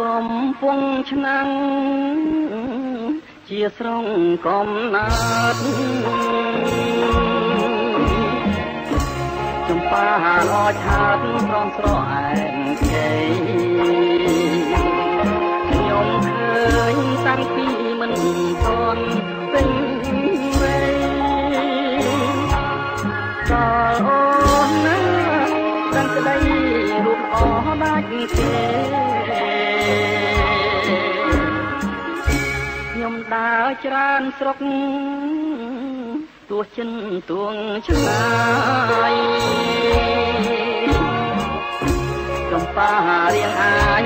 កំពង់ឆ្នាំងជាស្រងកំណើត ចំប៉ាល្អឆាតព្រមស្រអែមជ័យ ខ្ញុំឃើញតាំងពីមិនតន់ពេញវ័យ ដល់អូនណាដឹងក្តីរូបអដាច់ទេ ខ្ញុំដើរច្រើនស្រុកទោះចិនទួងឆ្ងាយ ចំប៉ារៀងអា